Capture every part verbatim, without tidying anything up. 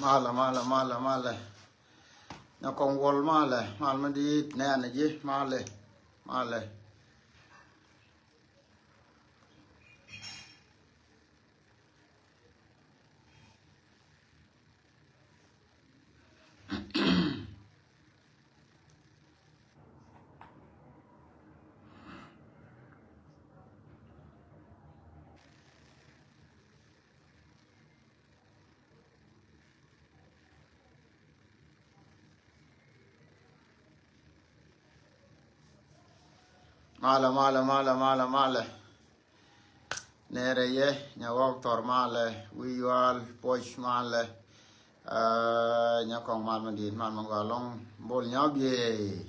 Malɛ, malɛ, malɛ, malɛ. Nɛ kɔŋ wuɔl malɛ, mal mi di̱i̱t nɛɛnɛ ji̱ malɛ, malɛ. Malɛ, malɛ, malɛ, malɛ, malɛ. Nɛrɛ yɛ, nyɛ ɣɔk thɔr malɛ, wi̱i̱ yual, puɔ̱c malɛ. Aa, nyɛ kɔŋ mal mi di̱i̱t, mal mi gɔaa ɛlɔ̱ŋ, bol nyɛ biey.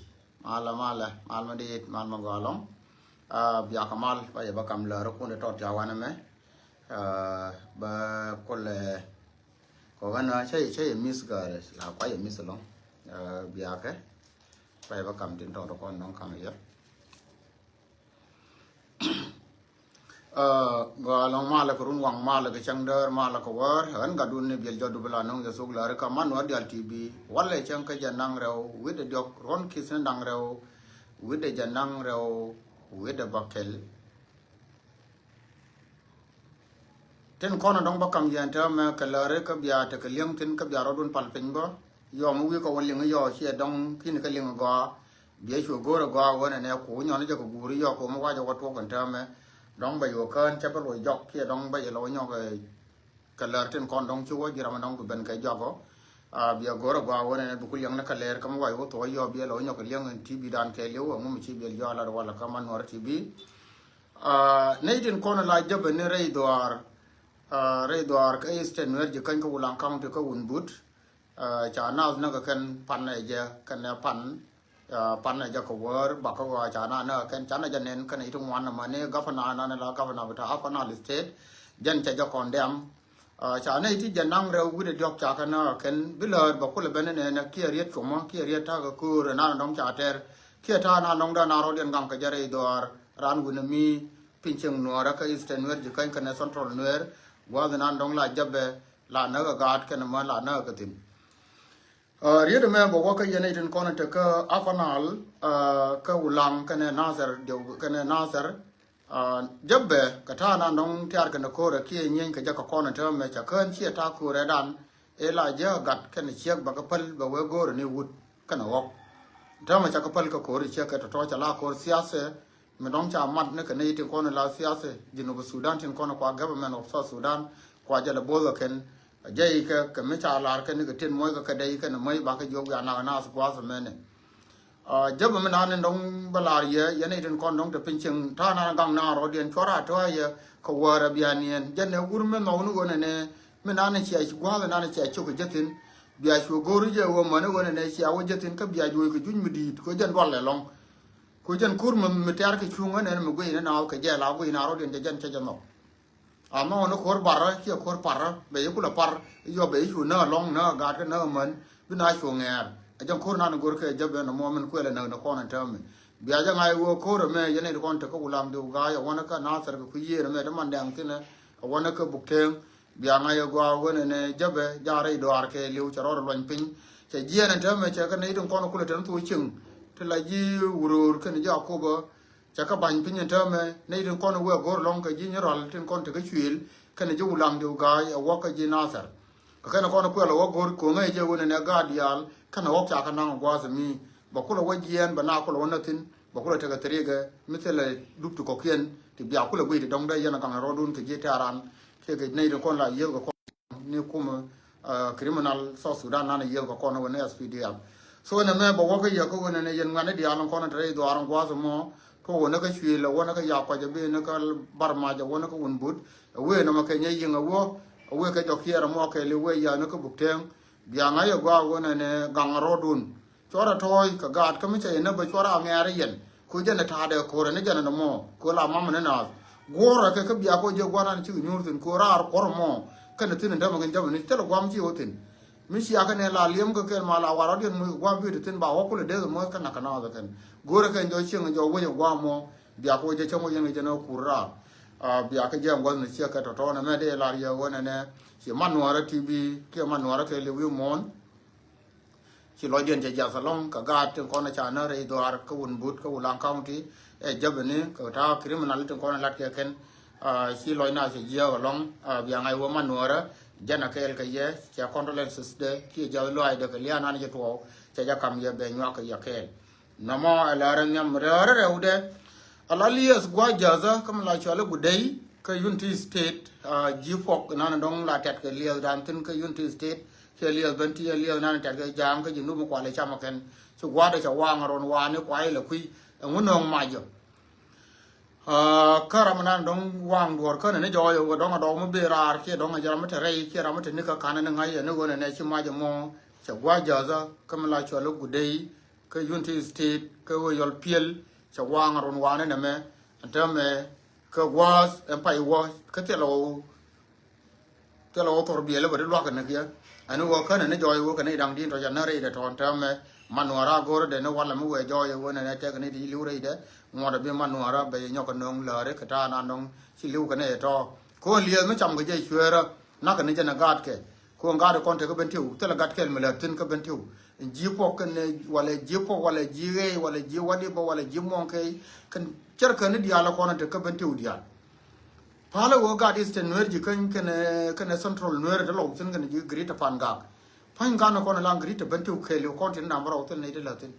Malɛ, malɛ, mal mi di̱i̱t, mal mi gɔaa ɛlɔ̱ŋ. Aa, biakɛ mal, ba yɛ bä kam lääri kun tɔt ca wanɛ mɛ. Aa, bä kulɛ, kɔ ɣän cä yɛ, cä yɛ miss gäärɛ, la kua yɛ miss ɛlɔ̱ŋ. Aa, biakɛ, ba yɛ bä kam tin tɔt kɔn dɔ̱ŋ kaŋ yɛ. Aa, gɔaa ɛlɔ̱ŋ, malɛ kɛ run waŋ, malɛ kɛ cäŋ däär, malɛ kɛ wäär. Ɣän gatdun ni biɛl jɔt dup la nöŋ yɛ thuk lääri kä Manuel Dial T V. Walɛ cäŋ kä jɛ naŋ rɛw, wi̱cdɛ diɔ̱k, ruɔ̱n ki̱th ni naŋ rɛw, wi̱cdɛ jɛ naŋ rɛw, wi̱cdɛ bä kɛl. Tin kɔn dɔ̱ŋ bä kam yɛn täämɛ kɛ lääri kä bia tekɛ li̱eŋ thi̱n kä bia rɔ̱dun pal piny bä. Yɔ mi wi̱i̱ kɛ wä liŋ yɔ ciɛ dɔ̱ŋ ki̱n kä liŋ gɔaa. Biɛ cu go̱o̱r a gɔaa ɣöö nɛnɛ ku nyɔn jɛ kɛ guuri yɔk kɛ mi wacɛ wä tuɔk kɛn täämɛ. Dɔ̱ŋ bɛ yo̱o̱ kään cɛ bä luɔc jɔk kiɛ dɔ̱ŋ bɛ yɛ lɔ wä nyɔk, ɛ, kɛ lär tin kɔn dɔ̱ŋ ci wä ji̱ ram dɔ̱ŋ bi ben kɛ jɔk ɔ. A, biɛ go̱o̱r a gɔaa ɣöö nɛnɛ bi ku liɛŋ ni kɛ lɛɛr kä mi wac wä thuɔk yɔk biɛ lɔ wä nyɔk kɛ liɛŋ in T V dan kɛ liw ɛŋu mi ci biɛl jɔak lat walɛ kä Manuel T V. A, nɛy tin kɔn la jäbɛ ni rɛy dhuaar, a, rɛy dhuaar kä Eastern Nuer ji̱ käny kä Wulaŋ County kä Wunbut. Aa, ca naath näk kɛn pan ɛ jɛ kɛn ɛ pan, aa, pan ɛ jɛ kɛ wäär bakä ɣɔaa ca naath näk kɛn ca naath jɛ nɛn kɛn iti ŋuan nɛ mani gavana nan la gavana bi ta Upper Nile State. Jɛn cɛ jɛ kɔn dɛm. Aa, ca nɛ iti jɛ naŋ rɛw wi̱dɛ diɔk ca kɛ näk kɛn bi läät bɛ kulɛ ben nɛ nɛ kiɛ riet cuɔmɔ kiɛ riet ta̱k kɛ köör nan dɔŋ ca tɛr kiɛ ta̱a̱ nan dɔŋ daan a rɔ̱diɛn gaŋ kɛ jɛ rɛy dhɔaar ran wi̱n mi piny cieŋ Nuäärä kä Eastern Nuer ji̱ käny kɛn ɛ Central Nuer. Gua̱a̱th nan dɔŋ la jäbɛ la näk ɛ gaat kɛn mä la näk ɛ thi̱n. Aa, riet ɛmɛ bɛ wä kä yɛn itin kɔn tek kä Upper Nile, aa, kä Wulaŋ kɛnɛ Nasir, diɛw kɛnɛ Nasir. Aa, jäbɛ kɛ ta̱a̱ nan dɔ̱ŋ tiaar kɛnɛ ko̱rɛ kiɛ nyieeny kɛ jɛ kɛ kɔn täämɛ ca kään ciɛ ta̱a̱ ko̱rɛ dan. Ɛ la jɛ gat kɛnɛ ciek bɛ kɛ päl bɛ wee go̱o̱rɛ ni wut kɛnɛ ɣɔk. Täämɛ ca kɛ päl kɛ ko̱ri ciek kɛ tɔ̱tɔ̱ ca la ko̱r siasɛ. Mi dɔ̱ŋ ca mat ni kɛ nɛy tin kɔn la siasa Junub Sudan tin kɔn kua government of South Sudan kua jɛ lɛ both kɛn. Jɛ ikɛ kɛ mi ca lar kɛn ni kɛ tin moc kɛ kɛ dɛy kɛn moc bakɛ jiɔk wiaa nak nas guath mɛnɛ. Aa, jɛ bä mi nan ni dɔ̱ŋ bä lar yɛ yɛn nɛy tin kɔn dɔ̱ŋ te piny cieŋ ta̱a̱ nan gaŋ nan rɔ̱diɛn cuɔr a tɔ̱a̱ yɛ kɛ wäär a bianiɛn jɛ nɛ wur mi nhɔk ni ɣöö nɛnɛ mi nan ni cia gua̱a̱th nan ni cia cok kɛ jɛ thi̱n. Bia cu go̱o̱r jɛ ɣöö mäni ɣöö nɛnɛ cia wä jɛ thi̱n kä bia juɔc kɛ juc mi di̱i̱t kɛ jɛn dual ɛlɔ̱ŋ. Ku jɛn ko̱r mi, mi tɛ̈r kɛ cuŋ ɣän ɛn mi guiy ni naath kɛ jɛɛl a guiy na rɔ̱diɛn jɛ jɛn cɛ jɛ nhɔk. Ama ɣän ko̱r barä ciɛ ko̱r parä bɛ yi kulɛ par yɔ bɛ yi cu nä lɔ̱ŋ nä gaat kä nä män bi na cu ŋɛɛr. Ɛ jɛn ko̱r nan go̱r kɛ jɛ ben mɔ min kuɛl ɛ näk ni kɔn ɛn täämɛ. Bia jɛ ŋa̱c ɣöö ko̱r ɛmɛ yɛn ɛ ti kɔn tekä Wulaŋ diw ga̱a̱c ɛ wänä kä Nathɛr kɛ kui̱ yiëër ɛmɛ ti man dɛŋ thi̱n ɛ wänä kä Buk Teŋ. Bia ŋa̱c ɛ gɔaa ɣöö nɛnɛ jäpɛ ja̱ rɛy dɔaar kɛɛliw cɛ rɔɔdɛ luany piny. Cɛ jiɛɛn ɛn täämɛ cɛ kä nɛy tin kɔn kulɛ ten thok cieŋ. Ti la ji̱ Wuror kɛnɛ ji̱ Akopä. Cɛ kä ba̱ny piny ɛn täämɛ nɛy tin kɔn wee go̱r lɔ̱ŋ kɛ ji̱ Nyirɔl tin kɔn tekä Cuëël kɛnɛ ji̱ Wulaŋ diw ga̱a̱c ɛ wäk kä ji̱ Nathɛr. Kɛ kɛn kɔn kuɛl ɛ wä go̱r ko̱ŋä jɛ ɣöö nɛnɛ gaat diaal kɛnɛ wäk ca kɛ naŋ ɛ gua̱a̱th ɛmi. Bɛ kulɛ wä jiɛɛn bɛ na kulɛ wä näthin bɛ kulɛ tekɛ thiriikɛ mi thilɛ dup ti kɔ̱kiɛn ti bia kulɛ guiy ti dɔ̱ŋ dee yɛn ɛ gaŋ ɛ rɔɔdun kɛ ji̱ tɛ̈ran. Kiɛ kɛ nɛy tin kɔn la yiëëth kɛ kɔn ni kumɛ, aa, criminal South Sudan nan yiëëth kɛ kɔn wen ni S P D F. So nɛ mɛ bɛ wäkä yɛ kä wen ni yɛn ŋuɛ̈tni diaal in kɔn in te rɛy dhuaar in gua̱a̱th mɔ. Kä wen ni kä Cuëël ɛ wen ni kä Yakuac ɛ bi ni kä Bar Mac ɛ wen ni kä Wunbut. Ɛ wee nɔmɔ kɛ nyɛ yiŋ ɛ wä ɛ wee kɛ jɔk kiɛɛr ɛmɔ kɛ li wee ya̱ ni kä Buk Teŋ. Bia ŋa̱c ɛ gɔaa wen ni gaŋ rɔɔdun. Cuɔrɛ tɔ̱ɔ̱c kɛ gaat kä mi cɛ yɛ näk bɛ cuɔrɛ a ŋɛ̈ɛ̈r yɛn. Ku jɛn ɛ ta̱a̱dɛ ko̱rɛ ni jɛn ɛ nɔmɔ ku la mamɛ ni naath. Guɔ̱ɔ̱rɛ kɛ kä bia kɔ jɛ gua̱a̱r nan cikɛ nyuur thi̱n ku raar kuɔ̱r mɔ. Kɛnɛ thi̱n in dämɛ kɛn jämɛ ni thilɛ gua̱a̱m ci wä thi̱n. Mi cia kɛn ɛ la liɛm kɛ kɛn ma la war rɔ̱diɛn muc gua̱a̱m bi̱i̱ ti thi̱n ba wä kulɛ dee kɛ muɔ̱th kä nak kɛ naath ɛ kɛn. Guɔ̱ɔ̱rɛ kɛn jɔ cieŋ jɔ wec ɛ gua̱a̱m mɔ. Bia kɔ jɛ cäŋ wä yɛn kɛ jɛn ɛ kur raar. Bia kä jiɛm gua̱thni ciek kɛ tɔ̱tɔ̱ nɛmɛ dee lar yɛ ɣöö nɛnɛ ci man nuɔɔrä T B kiɛ man nuɔɔrä kɛ li̱w i̱ muɔ̱ɔ̱n. Ci lɔcdiɛn cɛ jiath ɛlɔ̱ŋ kɛ gaat tin kɔn ca nä rɛy dhuaar kä Wunbut kä Wulaŋ County, ɛ jäpɛni kɛ ta̱a̱ criminal tin kɔn lat kɛ kɛn. Ci lɔc na cɛ jiääk ɛlɔ̱ŋ, bia ŋa̱c wä man nuɔɔrä jɛn a kɛɛl kɛ yɛ cɛ condolences dɛ kiɛ jiath luaacdɛ kɛ lia̱a̱ nan cɛ tuɔɔk cɛ jɛ kam yɛ bɛ nyuak kɛ yɛ kɛɛl. Nɔmɔ ɛ lɛr ɛ nhiam rɛwdɛ. Ala lieth gua̱a̱c jäthä kä mi la cɔl i̱ Gudey kä Unity State. Ji̱ puɔk nan dɔ̱ŋ la tɛt kɛ lieth dan thi̱n kä Unity State kiɛ lieth ben ti lieth nan tɛt kɛ ja̱a̱ŋ kä ji̱ nup mi kual i̱ cam ɛ kɛn. Ci gua̱a̱dɛ cɛ waŋ ɛ run wa̱a̱ni kuay lɛ kui̱ ɛŋu nööŋ macä. Kä ram nan dɔ̱ŋ waŋ duɔ̱ɔ̱r känɛ ni jɔɔyɛ wä dɔ̱ŋ a dɔɔk mi bëë raar kiɛ dɔ̱ŋ a jɛ ram mi te rɛy kiɛ ram mi te ni kä kanɛ ni ŋa̱c ɛ ni ɣöö nɛnɛ ci macä mɔ cɛ gua̱a̱c jäthä kä mi la cɔl i̱ Gudey kä Unity State kä ɣöö yɔl piɛl cɛ waŋ a run wa̱a̱ni nɛmɛ. Ɛn täämɛ kä gua̱a̱th ɛn pay wä kä thilɛ ɣɔw thilɛ ɣɔw thor biɛl bä di luak kɛ ni kiɛ. Ɛn ɣöö känɛ ni jɔɔy ɣöö kɛ ni da̱ŋ di̱i̱n tɔ̱ ca nä rɛydɛ tɔ̱ɔ̱n täämɛ man nuɔ̱ɔ̱ra go̱o̱rä dee ni walɛ mi wëë jɔɔy ɣöö nɛnɛ tɛk ni ti li̱w rɛydɛ ŋuɔ̱t a bi man nuɔ̱ɔ̱ra bɛ nyɔk kɛ nöŋ läri kɛ ta̱a̱ nan dɔ̱ŋ ci li̱w kɛ ni tɔ̱. Ko̱n lieth mi cam kɛ jɛ cueerä nakä ni jɛn a gaatkɛ. Ko̱n gaat kɔn te kä Bentiu thilɛ gat kɛl mi lät thi̱n kä Bentiu. Ji̱ puɔk kɛn walɛ ji̱ puɔk walɛ ji̱ ɣɛy walɛ ji̱ wadipa walɛ ji̱ muɔŋ kɛy kɛn cär kɛn ni diaal kɔn te kä Bentiu diaal. Palä wä gaat Eastern Nuer ji̱ käny kɛn kɛn Central Nuer te lɔw thi̱n kɛn ji̱ Greater Pangak. Pa̱ny gan kɔn la Greater Bentiu kɛl kɔn tin nam rɔw thi̱n ni te lät thi̱n.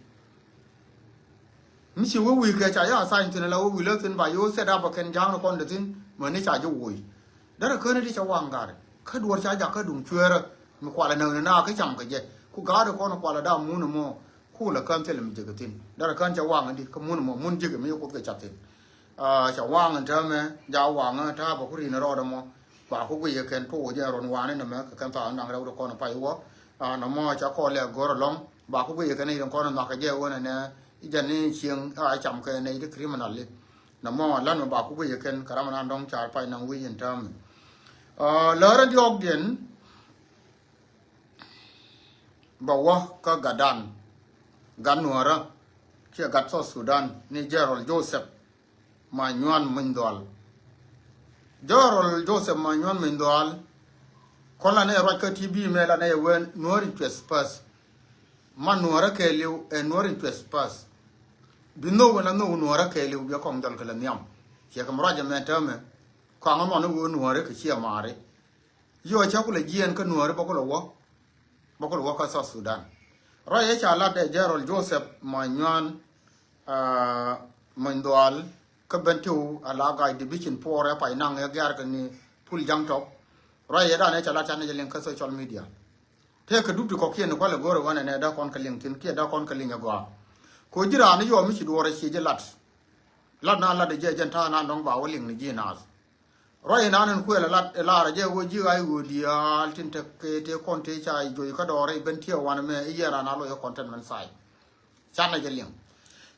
Mi ci wä wi̱i̱ kɛ ca yɛ assign thi̱n la wä wi̱i̱ lä thi̱n ba yɛ wä set up a kɛn ja̱a̱ŋ ni kɔn dee thi̱n mäni ca ji̱ woc. Derɛ käni ti ca waŋ gari kä duɔ̱r ca jakä duŋ cueerä mi kualɛ näk ni na kä cam kɛ jɛ ku gaari kɔn kualɛ da mun mɔ. Ku la kään thilɛ mi jek thi̱n derɛ kään ca waŋ di kä mun mɔ mun jek mi yɛ kuth kɛ ca thi̱n. Ca waŋ in täämɛ ja waŋ ta̱a̱ bä ku rin rɔɔdɛ mɔ. Ba ku guiyɛ kɛn tuuc jɛ run wani nɛmɛ kɛ kɛn thaak naŋ rɛw di kɔn pay wä. Nɔmɔ ca kɔɔl lɛ go̱r ɛlɔ̱ŋ ba ku guiyɛ kɛn irin kɔn nhɔakä jɛ wä nɛnɛ. Jɛn ni cieŋ a cam kɛ nɛy di criminal li. Nɔmɔ lan mi ba ku guiyɛ kɛn kɛ ram nan dɔ̱ŋ car pay naŋ wi̱i̱ in täämɛ. Lärä diɔ̱ɔ̱kdiɛn bɛ wä kä gatdan gat nuɔ̱ɔ̱rä kiɛ gat South Sudan ni General Joseph Manyuan Munydhual. General Joseph Manyuan Munydhual kɔn la nɛ ruac kä T V mɛ la nɛ wen Nuɔ̱ɔ̱r in cueth path. Ma Nuɔ̱ɔ̱rä kɛɛliw ɛ Nuɔ̱ɔ̱r in cueth path. Bi nhök wen la nhök Nuɔ̱ɔ̱rä kɛɛliw bi kɔŋ dhɔl kɛ la nhiam. Ciɛ kɛ mi ruac ɛmɛ täämɛ kɔaŋ ɛmɔni wee Nuɔ̱ɔ̱rä kɛ ciɛ maari. Yɔ cä kulɛ jiɛɛn kä Nuɔ̱ɔ̱ri bä kulɛ wä. Bä kulɛ wä kä South Sudan. Ruac ëë ca lat ɛ General Joseph Manyuan Munydhual kä Bentiu a la gac division four ɛ pay naŋ ɛ gɛ̈r kɛ ni Pul Jaŋ Tɔp. Ruac ëë dan ëë ca lat ca nɛy jɛ liŋ kä social media. Tëëkɛ dup ti kɔ̱kiɛn ni kualɛ go̱o̱rɛ wanɛ nɛ dee kɔn kɛ liŋ thi̱n kiɛ dee kɔn kɛ liŋ ɛ gɔaa. Kɛ ɣöö ji̱ raan ni yɔɔ mi ci duɔɔr ɛ ciɛ jɛ lat. Lat na lat ɛ jɛ jɛn ta̱a̱ na dɔ̱ŋ ba wä liŋ ni ji̱ naath. Ruac inan in kuɛl ɛ lat ɛ lar ɛ jɛ ɣöö ji̱ ɣa̱c ɣöö diaal tin te kɛ te kɔn te ca juɔc kä dɔɔr i̱ Bentiu wanɛ mɛ i̱ yɛn ran a loc ɛ kɔn tɛn mɛn tha̱a̱c. Canɛ jɛ liŋ.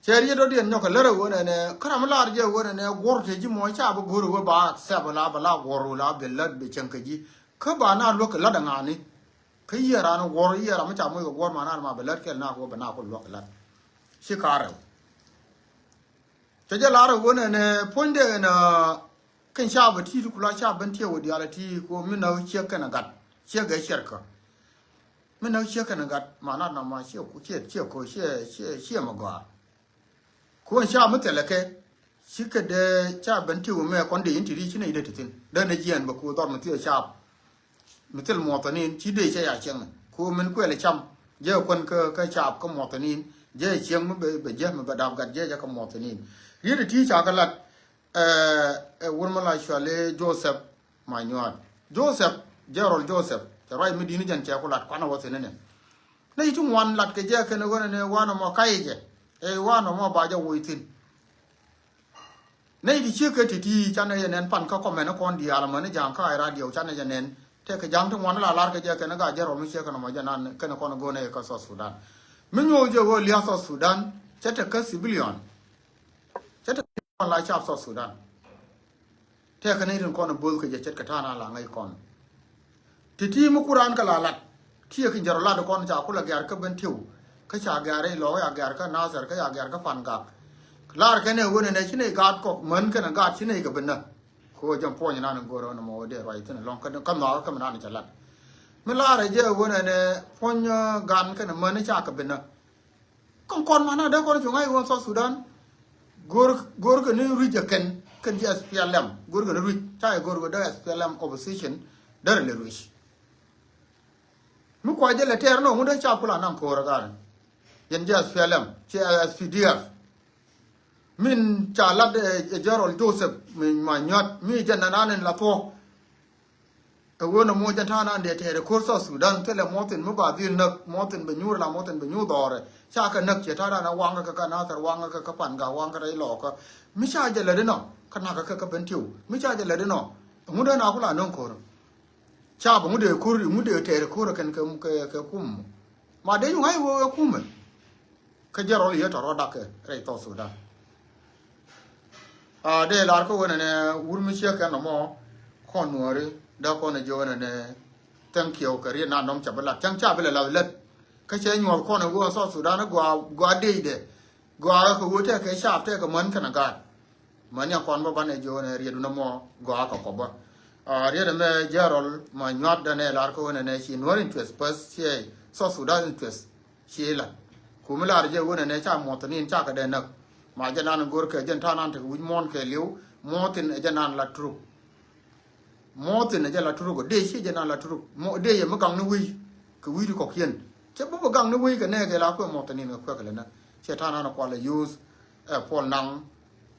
Cɛ riet dɔ̱diɛn nyɔk kɛ lär ɛ ɣöö nɛnɛ kä ram mi lar jɛ ɣöö nɛnɛ guɔ̱r te ji̱ mɔ ca bi go̱r ɛ ɣöö ba accept la bɛ la guɔ̱r ɣöö la bɛ lät bɛ cäŋ kɛ ji̱. Kä ba na luäk kɛ lät ɛ ŋa̱a̱ni. Kä yiëë ran guɔ̱r yiëë ran mi ca moc kɛ guɔ̱r ma na ma bɛ lät kɛl na kɛ ɣöö bɛ na kɛ luäk kɛ lät. Ci ka̱r rɛw. Cɛ jɛ lar ɛ ɣöö nɛnɛ puɔ̱nydɛ ɛn kɛn ca bɛ ti̱i̱t ku la ca Bentiu wä diaal ɛ ti̱i̱t ku mi näk ciek kɛn ɛ gat ciek ɛ ciɛrkä. Mi näk ciek kɛn ɛ gat ma nat na ma ciɛ ku ciɛ ciɛ ko ciɛ ciɛ ciɛ mɛ gɔaa. Ku ɛn ca mi thilɛ kɛ ci kɛ dee ca Bentiu mɛ kɔn dee in ti ri ci nɛy dee ti thi̱n dee nɛ jiɛɛn bɛ ku dhɔr mi thil caap. Mi thil muɔthɔnin ci dee cɛ ya cieŋ ni ku min kuɛl cam jɛ kuän kä kä caap kä muɔthɔnin jɛ cieŋ mi bɛ bɛ jɛ mi bɛ dap gat jɛ jɛ kä muɔthɔnin. Riet ti ca kä lat ɛ wur mi la cuali Joseph Manyuan. Joseph, General Joseph cɛ ruac mi di̱n jɛn cɛ ku lat kuanɛ wä thi̱n ni nɛ. Nɛ ci ti ŋuan lat kɛ jɛ kɛn ɣöö nɛ wanɛ mɔ kac jɛ ɛ wanɛ mɔ ba jɛ woc thi̱n. Nɛy ti ciek kɛ ti̱ti̱ canɛ yɛ nɛn pan kä kɔmɛn kɔn diaal amäni ja̱a̱ŋ kä ay radio canɛ yɛ nɛn. Tëëkɛ ja̱a̱ŋ ti ŋuan la lar kɛ jɛ kɛn gaa jɛ rɔ mi ciek kɛn mɔ jɛ nan kɛn kɔn go̱o̱nɛ kɛ South Sudan. Mi nyuɔ̱th jɛ ɣöö lia̱a̱ South Sudan cɛ te kä civilian. Cɛ te kä civilian la caap South Sudan. Tëëkɛ ni rin kɔn bo̱o̱th kɛ jɛ ce̱tkɛ ta̱a̱ na la ŋäc kɔn. Ti ti mi ku raan kɛ la lat kiɛ ki jɛr lat kɔn ca kulɛ gɛ̈r kä Bentiu. Kä ca gɛ̈r i̱ lɔk ya gɛ̈r kä Nasir kä ya gɛ̈r kä Pangak. Lar kɛn ɛ wen ɛnɛ ci nɛy gaat kɔk män kɛn ɛ gaat ci nɛy kɛ ben nä. Kɛ ɣöö jɛn puɔ̱ny nan in go̱o̱rä nɔmɔ ɣöö dee ruac thi̱n ɛlɔ̱ŋ kä, kä nhɔakä kä mi nan in cɛ lat. Mi laarɛ jɛ ɣöö nɛnɛ puɔ̱ny, ah, gan kɛnɛ män ca kɛ bi näk. Kɔn kɔn man na dee kɔn cuŋ a iwä South Sudan. Go̱r, go̱r kɛ ni ruic ɛ kɛn, kɛn ji̱ S P L M. Go̱r kɛ ni ruic, ca i̱ go̱r kɛ dee S P L M opposition, derɛ lɛ ruic. Mi kua jɛ lɛ tɛɛr nɔ, ŋun dee ca kula naŋ ko̱r ɛ ga̱r. Yɛn ji̱ S P L M, ci S P D F. Min ca lat, eh, eh, General Joseph, mi ma nyuat, mi jɛ nanan in la thuɔ. Ɛ ɣöö nɔmɔ jɛn ta̱a̱ nan dee tɛɛr ɛ ko̱r South Sudan, thilɛ muɔthin mi ba dhil näk, muɔthin bɛ nyuur la, muɔthin bɛ nyuur dhɔrɛ. Ca kɛ näk ciɛ ta̱a̱ nan ɛ waŋ kɛ kä Nasir, waŋ kɛ kä Panga, waŋ kɛ rɛy lɔɔkä. Mi ca jɛ lät inɔ, kä nak kɛ kä Bentiu. Mi ca jɛ lät inɔ, ŋut dee na ku la nöŋ ko̱r. Ca bɛ ŋut dee ko̱r, ŋut dee tɛɛr ɛ ko̱r ɛ kɛn kɛ, kɛ, kɛ kum. Ma dee yuŋ a iwä ɛ kumɛ. Kä jɛ rɔl yɛ tɔrɔ dakɛ rɛy South Sudan. A dee lar kä wen ɛnɛ wur mi ciek kɛn nɔmɔ kɔn nuɔri dak kɔn ɛ jiök ɛnɛ thank you kɛ riet nan dɔm ca bi lat cäŋ ca bi lɛ lath lät. Kä cɛ nyuɔth kɔn ɛ wä South Sudan gua, gua dee dɛ gua kɛ wä tɛkɛ cap tɛkɛ män kɛn a gaat. Män ya kɔn bä banɛ jiök ɛnɛ riet wun ɛmɔ gua kɛ kɔp bä. A riet ɛmɛ jɛ rɔl ma nyuat danɛ lar kä wen ɛnɛ ci nuɔr interest pas ciɛ South Sudan interest. Ci lat. Ku mi lar jɛ wen ɛnɛ ca muɔthin in ca kɛ dee näk. Ma jɛ nan go̱r kɛ jɛn ta̱a̱ nan tekɛ wi̱c muɔ̱ɔ̱n kɛ li̱w, muɔ̱thin ɛ jɛ nan la turuk. Muɔ̱thin ɛ jɛ la turuk, dee ci jɛ nan la turuk. Muɔ-, dee yɛ mi gaŋ ni wi̱c kɛ wi̱c ti kɔ̱kiɛn. Cɛ bä bä gaŋ ni wi̱c kɛ nɛɛkɛ la kuɛ muɔthin in kɛ kuɛ kɛ lɛ näk. Cɛ ta̱a̱ nan kualɛ yuth, ɛ, puɔl naŋ,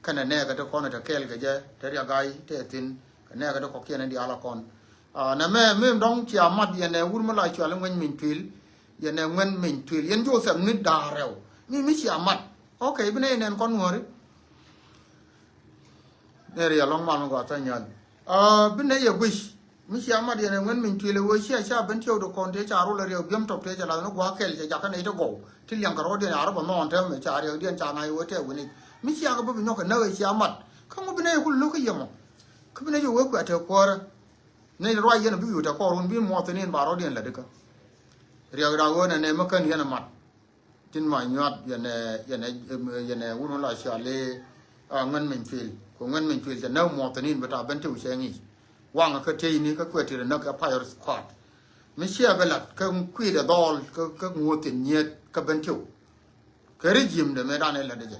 kɛnɛ nɛɛkɛ ti kɔn ɛ te kɛɛl kɛ jɛ, te riak ga̱y, te thi̱n, kɛ nɛɛkɛ ti kɔ̱kiɛn in diaal a kɔn. A, nɛ mɛ, mi dɔ̱ŋ cia mat yɛn ɛ wur mi la cual iŋuɛny min tuil, yɛn ɛ ŋuɛn min tuil, yɛn Joseph mi da̱a̱ rɛw. Mi, mi cia mat. Ok, bi nɛ yɛ nɛn kɔn nuɔ̱ri. Nɛ riɛl lɔŋ mal mi gɔaa thanyal. A, bi nɛ yɛ guic. Mi cia mat yɛn ɛ ŋuɛn min tuil ɛ wee cia ca ben tiɛw di kɔn tëë ca rol ɛ riɛw biɛm tɔp tëë ca lath ni gua̱a̱ kɛl cɛ jakä nɛy ti gɔw. Ti liɛŋ kɛ rɔɔdiɛn a rɔ bɛ nhɔɔn tɛmɛ ca riɛwdiɛn ca ŋa̱c wee tɛɛk wi̱nic. Mi cia kɛ bä bi nyɔk kɛ näk ɛ cia mat. Kä ŋu bi nɛ yɛ ku lo̱k kä yɛ mɔ. Kä bi nɛ yɛ wee kuɛ tɛk kuäärä. Nɛy ti ruac yɛn bi wi̱i̱ tɛk kɔɔr wun bi muɔth thin in ba rɔɔdiɛn lät ikä. Riɛk da̱k ɣöö nɛ nɛ mi kän yɛn ɛ mat. Tin ma nyuat yɛnɛ, yɛnɛ, yɛnɛ wun la cuali, a, ŋuɛn meny pil. Ku ŋuɛn meny pil cɛ nɛ muɔth thin bɛ ta ben tiu cɛ ŋic. Waŋ kä tieyni kä kuɛ tirɛ näk ɛ fire squad. Mi ciɛ bɛ lat kä kui̱dɛ dhɔl kä, kä ŋuɔth thin nyiet kä ben tiu. Kɛ regime de mëë dan ɛ lat ɛ jɛ.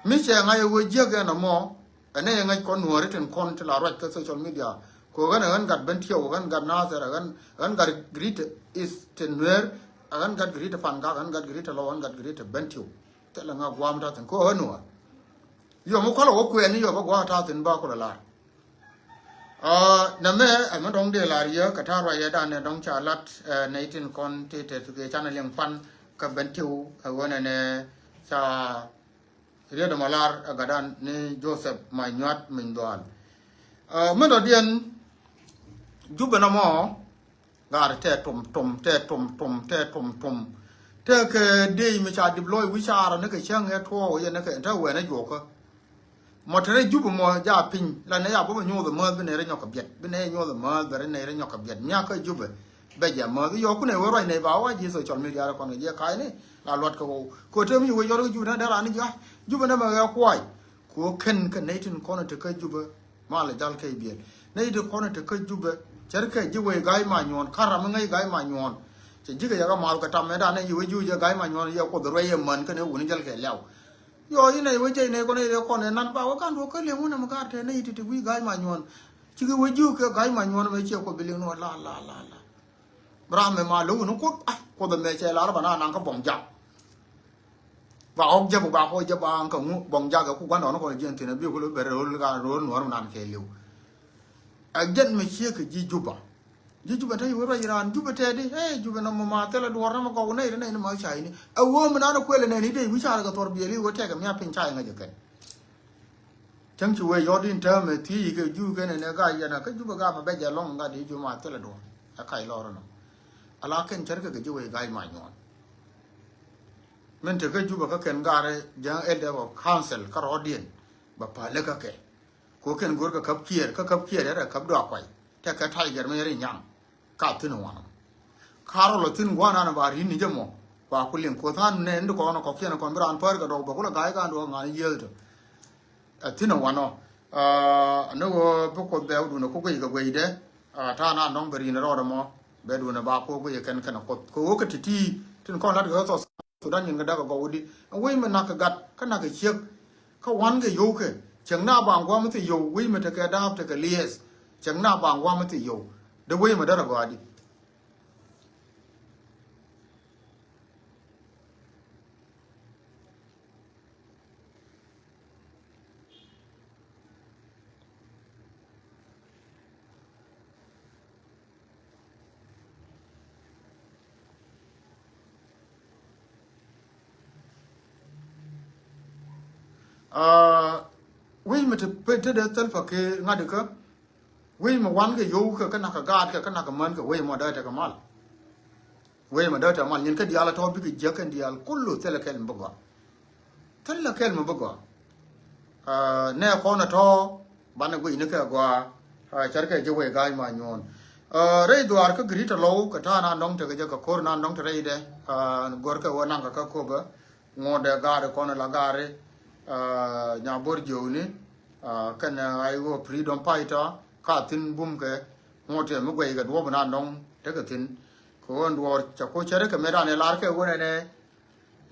Mi cɛ ŋa̱c ɛ wee jiäk ɛn ɛmɔ, Ɛn ɛ ŋäc kɔn nuɔ̱ɔ̱ri tin kɔn ti la ruac kä social media. Kɛ ɣän ɛ ɣän gat ben tiɛw, ɣän gat Nasir, ɛ ɣän, ɣän gat Greater Eastern Nuer, ɛ ɣän gat Greater Pangak, ɣän gat Greater Lɔw, ɣän gat Greater Bentiu. Thilɛ ŋa guam ta̱thi̱n kɛ ɣän nuɔ̱ɔ̱r. Yɔ mi kualɛ wä kuɛɛni yɔ bä guam ta̱thi̱n ba kulɛ lar. Aa, nɛmɛ ɛ mi dɔ̱ŋ dee lar yɛ kɛ ta̱a̱ ruac yɛ danɛ dɔ̱ŋ ca lat, ɛ, nɛy tin kɔn ti te thukɛ canɛ liŋ pan kä Bentiu, ɛ ɣän ɛnɛ ca Riet ɛmɔ lar ɛ gatdan ni Joseph Manyuat Minydhual. Ɛ, min dɔ̱diɛn Jubɛ nɔmɔ gat tɛ tum tum, tɛ tum tum, tɛ tum tum. Tɛ kɛ dee mi ca dip lɔc wi̱c ca rɔ ni kɛ cäŋ ɛ tuɔɔk yɛ ni kɛ tɛ wɛn ɛ juɔkä. Mɔ te rɛy Jubɛ mɔ ja piny la nɛ ya bä bä nyuɔth ɛmääth bi nɛ rɛ nyɔk kɛ biɛt, bi nɛ nyuɔth ɛmääth bɛ rɛ nɛ rɛ nyɔk kɛ biɛt. Miak kä Jubɛ. Bɛ jɛ mäth yɔk kunɛ wee ruac nɛ ba wa ji̱ social media rɛ kɔn kɛ jɛ ka̱cni la luɔt kɛ wä. Kɛ te mi wee yɔt kɛ Jubɛ nɛ dee rani ji̱, ah, Jubɛ nɛ mɛ ɣɛ kuay. Kɛ wä kɛn kɛ nɛy tin kɔn te kä Jubɛ. Malɛ jal kɛ biɛl. Nɛy tin kɔn te kä Jubɛ. Cɛr kɛ ji̱ wee ga̱y ma nyuɔn. Ka̱n ram mi ŋäc ga̱y ma nyuɔn. Cɛ ji̱ kɛ yɛ kɛ math kɛ tam mɛ danɛ ji̱ wee ji̱ wee jɛ ga̱y ma nyuɔn yɛ kuoth ruɛy yɛ män kɛn ɛ wuni jal kɛ lɛw. Yɔ inɛ wee jɛ inɛ kɔn ɛ kɔn ɛ nan ba wä ka̱n duɔk kä liɛŋ wunɛ mi ga̱r tɛ nɛy ti ti wi̱i̱ ga̱y ma nyuɔn. Cikɛ wee ji̱ kɛ ga̱y ma nyuɔn mɛ ciɛ kuoth bi liŋ ni wä la la la la. Ram mɛ ma lo̱k ni kuoth, ah, kuoth ɛmɛ cɛ lar ba na naŋ kä buɔ̱m jak. Ba ɣɔk jɛ ba ɣɔk jɛ ba ŋkä ŋu buɔ̱m jak ɛ ku gua̱ndɔɔŋni kɔn jiɛn thi̱n ɛ bi ku lo bɛ ro̱l ka ro̱l nuɔ̱ɔ̱r mi nan kɛ li̱w. Ɛ jɛn mɛ ciek kɛ ji̱ Juba. Ji̱ Juba te yi wä ruac ran Juba tɛ di, ɛ Juba nɔmɔ ma thilɛ duɔ̱ɔ̱r nɔmɔ gɔw nɛy ri nɛy ni ma ca ini. Ɛ wee mi nan kuël ɛ nɛn i̱ dee wi̱c carɛ kɛ thuɔ̱r biɛl i̱ wä tɛkɛ mia̱ piny ca iŋäc ɛ kɛn. Cäŋ ci wee yɔt in täämɛ thiec kɛ Juu kɛn ɛn ɛ ga̱a̱c yɛn a kä Jubɛ ga̱a̱mɛ bɛ jɛ lɔŋ gat i̱ Juu ma thilɛ duɔ̱ɔ̱r ɛ kac lɔr ɛnɔ. Ala kɛn cärkɛ kɛ ji̱ wee ga̱a̱c ma nyuɔ̱ɔ̱n. Min te kä Jubɛ kä kɛn ga̱a̱r Jäŋ Elder of Council kä rɔɔdiɛn bɛ päl kä kɛ. Kɛ kɛn go̱r kɛ käp Kiɛɛr kä käp Kiɛɛr yɛrɛ käp dɔak kuay tɛkɛ Tiger mi yɛrɛ nyaŋ. Ka thi̱n wanɔ. Ka rɔ lɔ thi̱n gua̱a̱r nan ba ri̱n ni jɛ mɔ. Ba ku liŋ koth an nɛ ni kɔn kɔkiɛn kɔn bi raan päär kɛ dɔk bɛ ku lɛ ga̱a̱c kan duɔ̱k ŋa̱n yiëëth tɔ. Ɛ thi̱n wanɔ. Aa, ni ɣöö bi Kuoth bɛ wä duundɛ ku guic kɛ guicdɛ. Aa, ta̱a̱ na nɔŋ bɛ ri̱n rɔɔdɛ mɔ bɛ duundɛ ba Kuoth guic kɛn kɛn Kuoth kɛ ɣöö kɛ ti̱ti̱ tin kɔn lat kɛ South Sudan nyin kɛ dak kɛ gɔw di. Ɛn wec mi nak kɛ gat kä nak kɛ ciek kä wan kɛ yio̱w kɛ cieŋ na ba ŋuam mi thil yio̱w, wec mi tekɛ da̱a̱p tekɛ liɛth. Cieŋ na ba ŋuam mi thil yio̱w dee wec mi derɛ gɔaa di. Aa, wec mi te, te dee Salva Kiir ŋa̱t ikä, wec mi wan kɛ yio̱w kɛ, kä nak kɛ gaat kɛ, kä nak kɛ män kɛ, wec mɔ dee tekɛ mal. Wec mɔ dee tekɛ mal, nyin kä diaal a tɔ̱ bikɛ jiäk kɛn diaal kulu thilɛ kɛl mi bi gɔaa. Thilɛ kɛl mi bi gɔaa. Aa, nɛ kɔn a tɔ̱ banɛ guic ni kɛ gɔaa. Aa, cär kɛ ji̱ wec ga̱a̱c ma nyuɔ̱ɔ̱n. Aa, rɛy dhuaar kä Greater Lou kɛ ta̱a̱ na nɔŋ tekɛ jɛ kɛ ko̱r na nɔŋ te rɛydɛ. Aa, gɔr kɛ wä naŋ kɛ kä Köpɛ. Ŋuɔ̱tdɛ gaari kɔn la gaari, aa, Nyabor Jiökni, aa, kɛn, aa, ay wä freedom fighter ka thi̱n bum kɛ ŋuɔ̱tdɛ mi guɛy kɛ duɔ̱p na nɔŋ tekɛ thi̱n. Kɛ ɣöö ɛn duɔ̱ɔ̱r ca ku cärä kɛ mëë dan ɛ lar kɛ ɣöö nɛnɛ.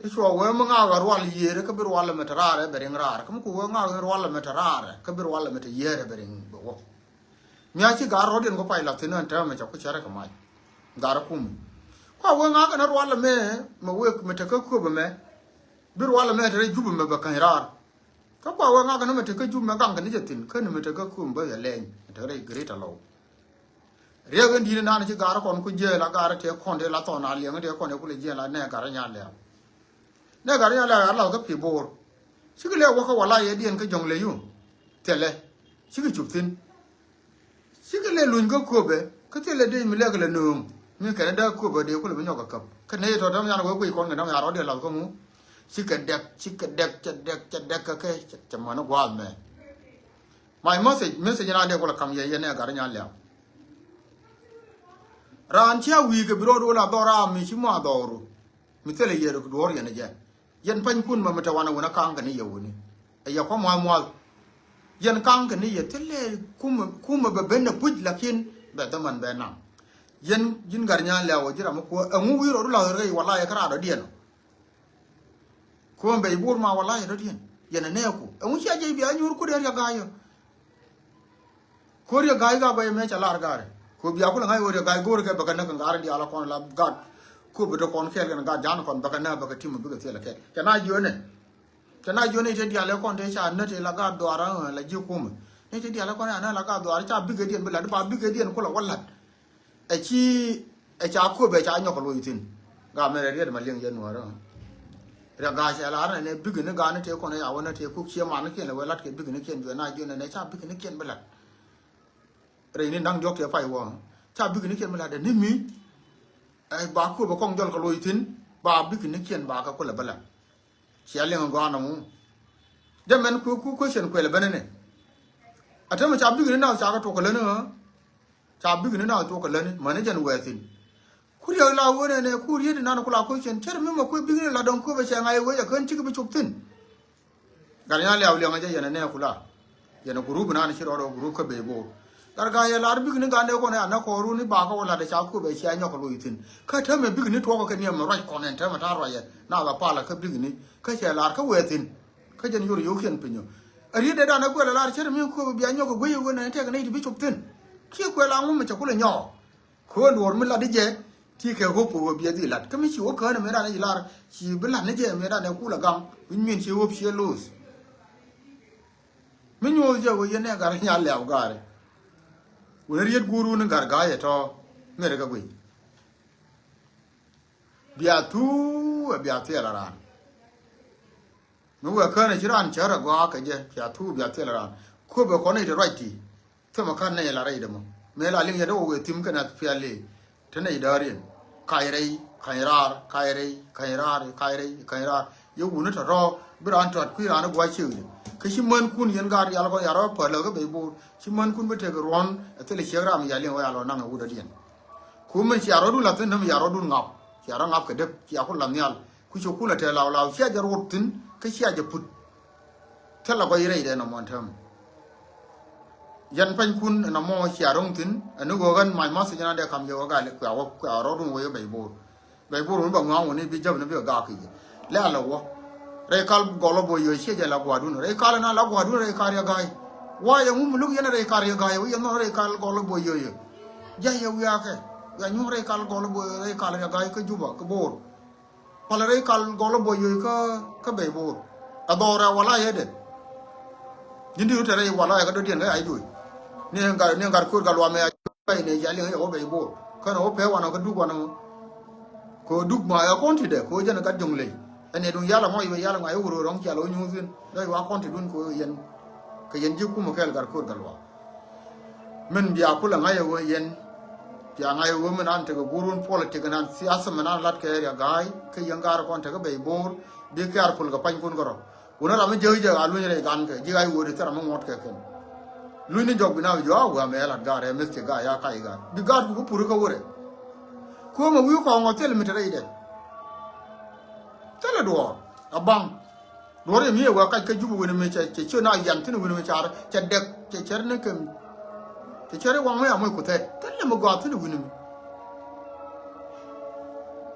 I̱ cuɔ wee mi ŋaak ɛ rual yiëër kä bi rual ɛmɛ te raar ɛ bɛ riŋ raar. Kä mi ku wee ŋaak ɛ rual ɛmɛ te raar kä bi rual ɛmɛ te yiëër ɛ bɛ riŋ bɛ wä. Mia̱ ci ga̱r rɔ̱diɛn kɔ pay lath thi̱n ɛn täämɛ ca ku cärä kɛ mac. Ga̱r ɛ kum. Kua wee ŋa̱a̱k ɛn ɛ rual ɛmɛ mɛ wek mɛ tekä köp ɛmɛ. Bi rual ɛmɛ te rɛy jup ɛmɛ bɛ käny raar. Kä kua wee ŋa̱a̱k ɛn ɛ mɛ tekä jup ɛmɛ gaŋ kɛ ni cɛ thi̱n kä ni mɛ tekä köp ɛmɛ bä yɛ lɛny mɛ te rɛy Greater Lou. Riɛk in di̱t inan ci ga̱r kɔn ku jiɛɛl a ga̱r tëë kɔn tëë la thɔn a liɛŋ tëë kɔn tëë kulɛ jiɛɛl a nɛ ga̱r inya lɛw. Nɛ ga̱r inya lɛw a lath kä pi̱ bo̱o̱r. Cikɛ lɛ wäkä wala yɛ diɛn kä jɔ̱ŋ lɛ yun. Thilɛ. Cikɛ cup thi̱n. Cikɛ lɛ luny kä köpɛ. Kä thilɛ dee mi lɛk lɛ nööŋ. Mi kɛn dee köpɛ dee kulɛ bi nyɔk a käp. Kä nɛ yɛ tɔ̱ däm yan wee guic kɔn kɛ däm yan rɔ̱diɛn lath kä ŋu. Cikɛ dɛk, cikɛ dɛk, cɛ dɛk, cɛ dɛk kä kɛ, cɛ, cɛ män i̱ gua̱a̱th mɛ. My message, message na dee kulɛ kam yɛ, yɛ nɛ ga̱r inya lɛw. Raan cia wi̱i̱ kɛ bi rɔɔdu la dhɔr ram mi ci mɔ a dhɔru. Mi thilɛ yɛ duɔ̱ɔ̱r yɛn ɛ jɛ. Yɛn panykun mɛ mi te wanɛ wun a ka̱ŋ kɛ ni yɛ wuni. Ɛ yɛ kɔ muath muath. Yɛn ka̱ŋ kɛ ni yɛ thilɛ kumɛ, kumɛ bɛ ben ɛ puc lakin bɛ dhämän bɛ naŋ. Yɛn ji̱n ga̱r inya lɛw ɛ ji̱ ram mi kuäär ɛŋu wi̱i̱ rɔɔdu la rɛy wala yɛ kä raadɔ̱diɛn ɔ. Kuɔn bɛ i̱ bo̱o̱r ma wala yɛ dɔ̱diɛn yɛn ɛ nɛɛku ɛŋu cia jiɛc bia nyuur kut ɛ riɛk ga̱a̱c ɔ. Ko̱r yɛ ga̱a̱c gak bɛ yɛ mɛ ca lar ga̱a̱rɛ. Ko̱ bia kulɛ ŋa̱c ɣöö yɛ ga̱a̱c go̱o̱r kɛ bɛ kɛ näk kɛ ŋa̱r diaal kɔn la gat. Ko̱ bɛ te kɔn kɛɛl kɛn gat ja̱a̱n kɔn bɛ kɛ näk bɛ kɛ tim bɛ kɛ thilɛ kɛɛl. Cɛ na jiöönɛ. Cɛ na jiöönɛ itɛ diaal ɛ kɔn te ca näk te la gat dhuaar ɛ la ji̱ kumɛ. Ni te diaal ɛ kɔn ca näk la gat dhuaar ca bikɛ diɛn bi lat ba bikɛ diɛn kulɛ wä lat. Ɛ ci, ɛ ca köp ɛ ca nyɔk kɛ loc thi̱n. Gam mɛ rɛ riet ma liŋ yɛn nuɔ̱ɔ̱rä. Rɛ ga̱a̱c ɛ la rɛ nɛ bikini ga̱a̱ni tëë kɔn ɛ ya wä nɛ tëë kuk cie man kiɛn lɛ wee lat kɛ bikini kiɛn juɛ na jiön nɛ ca bikini kiɛn bi lat. Rɛy ni naŋ diɔ̱k tëë pay wä. Ca bikini kiɛn bi lat ɛ ni mi. Ɛ ba köp ɛ kɔŋ jɔl kɛ loc thi̱n ba bikini kiɛn ba kɛ kulɛ bi lat. Cia liŋ gɔaa nɔŋ wu. Jɛ mɛn ku, ku question kuɛl ɛ ben ni. A tämɛ ca bikini na ca kɛ tuɔk kɛ läni ɣä. Ca bikini na tuɔk kɛ läni mäni jɛn wɛɛthin. Ku riɛk la wen ɛnɛ ku riet inan ku la question cär mi mɛ kuɛ bikini la dɔŋ kuɛ bɛ cɛ ŋa̱c wec a kän cikɛ bi cop thin. Gat nya liaw liɛŋ a jɛ yɛn ɛnɛ ku la. Yɛn ɛ group inan ci rɔɔdɔ group kä bey bo̱o̱r. Gat ga̱a̱c yɛ lar bikni ga̱a̱n dee kɔn ɛ anä kɔɔru ni bakä wä lat ɛ ca kuëp ɛ cia nyɔk kɛ loc thi̱n. Kä täämɛ bikni tuɔɔkä kɛ niɛm ruac kɔn ɛn täämɛ ta̱a̱ ruacɛ na bɛ palä kä bikni kä cɛ lar kä wee thi̱n. Kä jɛn yor yio̱wkiɛn piny ɔ. Ɛ riet dee dan ɛ kuɛl ɛ lar cär mi kuëp bia nyɔk kɛ guic ɛ wen ɛn tɛk nɛy ti bi cop thi̱n. Kiɛ kuɛl aŋu mi cɛ kulɛ nyɔɔk. Köön duɔ̱ɔ̱r mi lat i̱ jɛ ti kɛ hope wä biɛ dhil lat kä mi ci wä kään mëë ran i̱ lar ci bi lat ni jɛ mëë ran i̱ kul a gam wi̱ny min ci hope ci loth. Mi nyuɔth jɛ wä yɛn ɛ gar i̱ nyal lɛw gar i̱ wä ni riet guur wun i̱ gar ga̱a̱c ɛ tɔ̱ mëë ri kɛ guic. Bia thuu ɛ bia thiɛl a raan. Mi wee kään i̱ ci raan cär a gɔaa kɛ jɛ bia thuu bia thiɛl a raan. Kuöp ɛ kɔn i̱ ti ruac ti. Thimɛ ka̱n nɛy la rɛy dämä mëë la liŋ yɛn dee wä wëë thim kɛn a piali. Te nɛy dääriɛn kac rɛy kac raar kac rɛy kac raar kac rɛy kac raar. Yɛ wuni tɔ̱tɔ̱ bi raan tɔ̱t kui̱ raan i̱ gua̱c ciëkdɛ kä ci mänkun yɛn gaat rial kɔn ya rɔ päl kä bey bo̱o̱r ci mänkun bi tek ruɔ̱n. Ɛ thilɛ ciek ram ya liŋ wä ya lɔ naŋ ɛ wut dɔ̱diɛn. Ku min cia rɔ̱dun la thi̱n näm ya rɔ̱dun ŋap cia rɔ ŋap kɛ dep cia ku la nhial. Ku ci kulɛ tɛɛ law law cia jɛ ruɔt thi̱n kä cia jɛ put. Thilɛ gɔc rɛy dee nɔmɔ ɛn täämɛ. Yɛn panykun ɛn amɔ cia ro̱ŋ thi̱n, ɛn ni ɣöö ɣän my message ɛn an dee kam yɛ ɣöö gal kuɛ wä, kuɛ rɔɔdun wä yɛ Bɛc Bo̱o̱r. Bɛc Bo̱o̱r mi ba ŋua̱a̱ŋ wä ni bi jäp ni bi ɣä gak kɛ yɛ. Lɛ alɛ wä. Rɛy kal Gɔl Bo̱o̱r Yöö ciɛ jɛ la gua̱a̱dun. Rɛy kal ɛn an la gua̱a̱dun rɛy kal Riɛk Ga̱a̱y. Wä yɛ ŋum luk yɛn rɛy kal Riɛk Ga̱a̱y wä yɛn nhɔn rɛy kal Gɔl Bo̱o̱r Yöö yɛ. Jɛ yɛ wiakɛ. Yɛ nyuɔ̱ŋ rɛy kal Gɔl Bo̱o̱r rɛy kal Riɛk Ga̱a̱y kä Juba kä Bo̱o̱r. Palɛ rɛy kal Gɔl Bo̱o̱r Yöö kä, kä Bɛc Bo̱o̱r. Ɛ dhɔr ɛ wala yɛ dɛ. Ji̱n di rut ɛ rɛy wala yɛ kä dɔ̱diɛn kä yac do̱c. Ni gat, ni gat ko̱r gat luam ɛ yac do̱c ni ca liŋ yɛ wä Bɛc Bo̱o̱r. Känɛ wä pɛ wanɔ kä Duk wanɔ. Kɛ wä Duk ma ɛ kɔn ti dɛ kɛ wä jɛn gat Jɔŋley. Ɛn ɛ duŋ yal ɛmɔ i̱ wä yal ɛŋa i̱ wä ro̱o̱ rɔ̱ŋ cial wä nyuuth in. Dɔ̱c wa kɔn ti dun kɛ wä yɛn. Kɛ yɛn ji̱ kumɛ kɛɛl gat ko̱r gat luam. Min bia kulɛ ŋa̱c ɛ ɣöö yɛn, bia ŋa̱c ɛ ɣöö min an tekɛ guurun politik ɛn an siasa min an lat kɛ Riɛk Ga̱a̱y, kä yɛn ga̱a̱r kɔn tekɛ Bɛc Bo̱o̱r, bi careful kɛ panykun kärɔ̱. Wuni ram mi jiäk jiäk a luny rɛy gan kɛ, ji̱ ɣa̱c ɣöödi thil ram mi ŋuɔ̱t kɛ kɛn. Luny ni jɔk bi na bi jɔak a wee amɛ lat ga̱a̱r ɛ mith ti ga̱a̱ ya kac ga̱a̱r. Bi ga̱a̱r ku bi pur kä wurɛ. Kuämɛ wi̱i̱ kɔɔŋ ɔ thil mi te rɛydɛ. Thilɛ duɔɔr, a baŋ. Duɔ̱r yɛ mi ɛ wä kac kä Jubɛ wi̱ni mi cɛ, cɛ ciö na yan thi̱n wi̱ni mi car, cɛ dɛk, cɛ cɛr ni kɛm. Cɛ cɛr i̱ waŋ mi a moc ku thɛt. Thilɛ mi gɔaa thi̱n wi̱ni mi.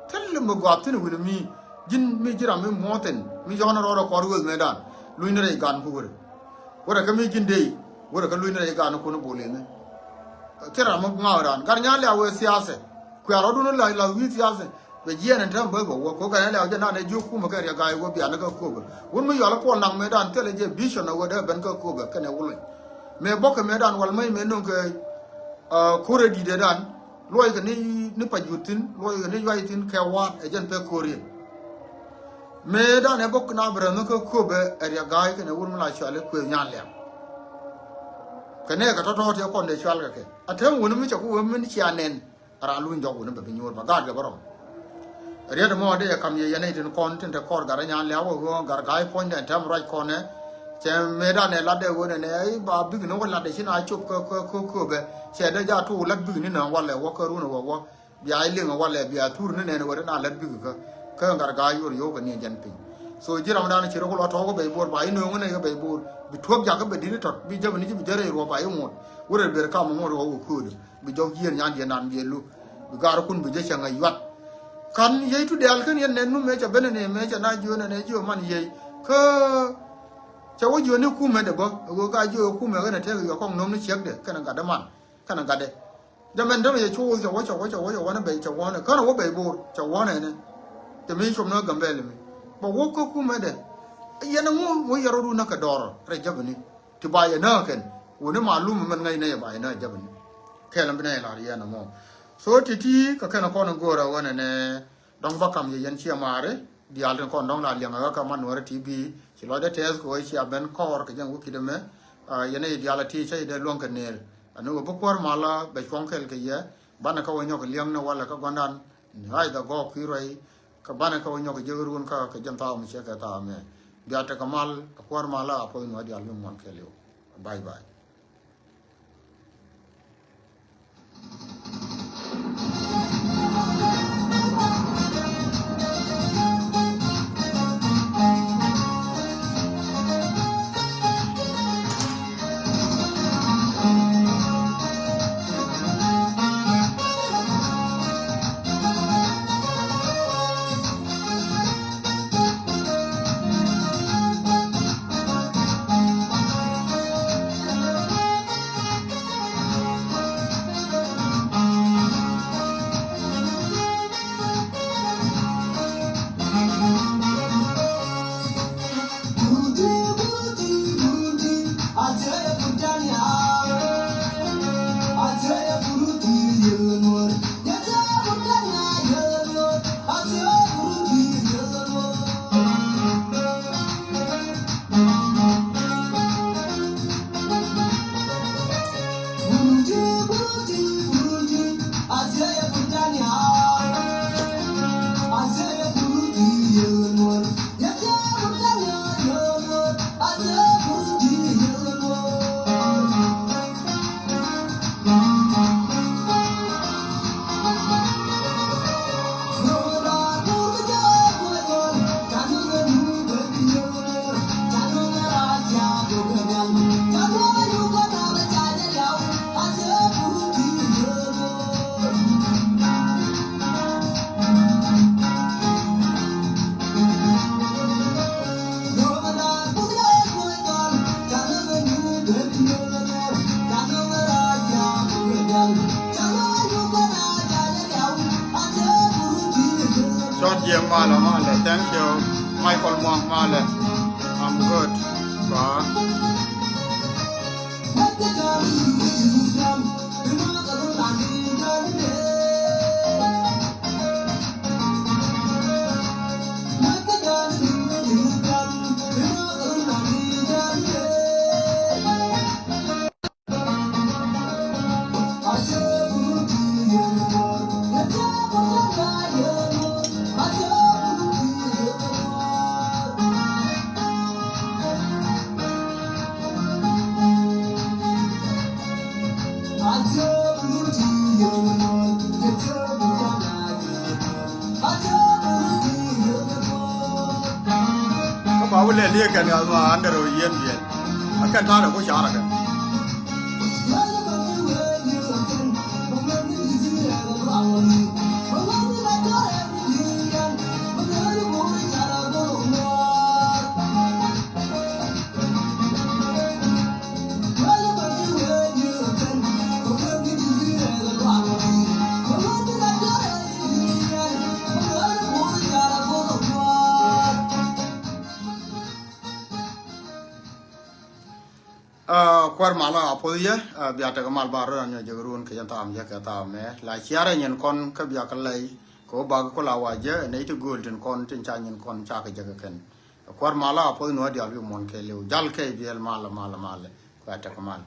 Thilɛ mi gɔaa thi̱n wi̱ni mi. Ji̱n mi ji̱ ram mi muɔ̱thin, mi yɔ̱kni rɔɔdɛ kɔr wël mëëdan. Luny ni rɛy gan ku wurɛ. Wurɛ kä mi ji̱n dee, wurɛ kä luny ni rɛy gan ku ni bolini. Thil ram mi ŋa̱a̱k ran. Gat Nyan Liaw wee siasɛ. Kuɛ rɔɔdun la, la wi̱i̱ siasɛ. Bɛ jiɛɛn ɛn tääm bä bɛ wä. Kɛ ɣöö Gat Nyan Liaw jɛ nan ɛ jiök kumɛ kɛ Riɛk Ga̱a̱y wä bianɛ kä Köpɛ. Wun mi yual Kuɔl Naŋ mëëdan thilɛ jɛ vision ɛ wä dee ben kä Köpɛ kɛnɛ wulony. Mëë bɔkɛ mëëdan wal mäc mëë no̱ŋ kɛ, ah, ko̱rɛ di̱tdɛ dan. Luɔckɛ ni, ni Pajut thi̱n, luɔckɛ ni Yuay thi̱n kɛ wa̱a̱t ɛ jɛn pek ko̱riɛn. Mëëdan ɛ bok na bi rɛm ni kä Köpɛ ɛ Riɛk Ga̱a̱y kɛnɛ wun mi la cuali Kuëth Nyan Liaw. Kɛ nɛɛkɛ tɔ̱tɔ̱ ti ɛ kɔn dee cual kɛ kɛ. A tääm wun mi cɛ ku wee min cia nɛn. Ɛ ran luny jɔk wuni bɛ bi nyuur bɛ gaat kɛ bä rɔm. Riet mɔ dee yɛ kam yɛ yɛn itin kɔn tin te kɔr gat rɛ Nyan Liaw wä ɣöö gat ga̱a̱c puɔ̱nydɛ tɛm ruac kɔnɛ. Cɛ mëëdan ɛ lat dee ɣöö nɛnɛ i̱ ba bikni wä lat dee ci na cop kä, kä, kä, kä bɛ. Cɛ dee ja tuuk lat bikni nä walɛ wä kä run wä wä. Bia i̱ liŋ walɛ bia thur ni nɛn wä dee na lat bikni kä. Kä gat ga̱a̱c yor yo̱o̱k kɛ ni jɛn piny. So ji̱ ram dan ci rɔ ku lɔ tɔ̱ɔ̱k kä Bɛc Bo̱o̱r ba i̱ nööŋ ni kä Bɛc Bo̱o̱r. Bi tuɔ̱k jak kä bɛ di̱t tɔt bi jäp ni ji̱ bi jär i̱ ruɔp ba i̱ ŋot. Wurɛ ber kam ŋot wä wä köödä. Bi jɔk yiëër nyan diɛ nan biɛ lu. Bi gaarikun bi jɛ cɛ ŋäc yuat. Kan yiey tu dɛ̈ɛ̈l kän yɛn nɛn nu mëë cɛ ben ni mëë cɛ na jiö nɛn ɛ jiö man yiey. Kä cɛ wä jiö ni kumɛ dɛ bä. Ɛ ɣöö ka jiö kumɛ ɣän ɛ tɛk yɔ kɔŋ no̱m ni ciɛkdɛ kɛnɛ gatdɛ man. Kɛnɛ gatdɛ. Jɛ mɛn dämɛ cɛ cu cɛ wä cɛ wä cɛ wä cɛ wä ni bɛc cɛ wä ni. Känɛ wä bɛc bo̱o̱r cɛ wä nɛnɛ. Cɛ mi cop ni ɣä Gambɛl mi. Bɛ wä kä kumɛ dɛ. Yɛn ɛ ŋu wä yɛ rɔdu nä kɛ dɔɔr rɛ jäbɛ ni. Ti ba yɛ nääk kɛn wuni malum mɛn ŋäc nɛy ɛ ba yɛ nääk jäpɛn. Kɛl ɛn bi nɛy lar yɛn ɛmɔ. So ti ti kɛ kɛn kɔn in go̱o̱rä ɣän ɛnɛ dɔ̱ŋ bä kam yɛ yɛn ciɛ maari. Diaal tin kɔn dɔ̱ŋ la liɛŋ ɛ ɣä kɛ man Nuäärä T V. Ci lɔcdä tɛth kɛ ɣöö cia ben kɔɔr kɛ jɛn wä ki̱t ɛmɛ. Yɛn ɛ diaal ɛ ti cä yɛ dee luäŋ kɛ neel. Ani ɣöö bi kuäär malä bɛ cuɔ̱ŋ kɛl kɛ yɛ. Banɛ kä wä nyɔk liɛŋni walɛ kä gua̱ndan. Ni ɣa̱c dɛ gɔɔk kui̱ ruɛy. Kä banɛ kä wä nyɔk jiäk run kä kɛ jɛn thaw mi cɛ kɛ thaw mɛ. Bia tekɛ mal a kuäär mal a puɔth nuɔ̱ɔ̱r diaal mi muɔ̱n kɛɛliw. Bye bye. Malɛ, malɛ, thank you. Michael Muang, malɛ. I'm good. Ba. Kä ba wä lɛ liek kɛn ɣath ma andɛr ɣöö yieen biɛl. A kɛn ta̱a̱dɛ ku ca̱rä kɛn. Kuäär malä a puɔth yɛ, bia tekɛ mal ba rɔ an yɔ jek run kɛ jɛn thaam yɛ kɛ thaam mɛ la ciarɛ nyin kɔn kä bia kä lɛy kɛ wä bak kula wa jɛ nɛy ti gööl tin kɔn tin ca nyin kɔn ca kɛ jek kɛn. Kuäär malä a puɔth nuɔ dial wi̱i̱ muɔ̱n kɛ liw jal kɛ biɛl mal mal mal. Kuäär tekɛ mal.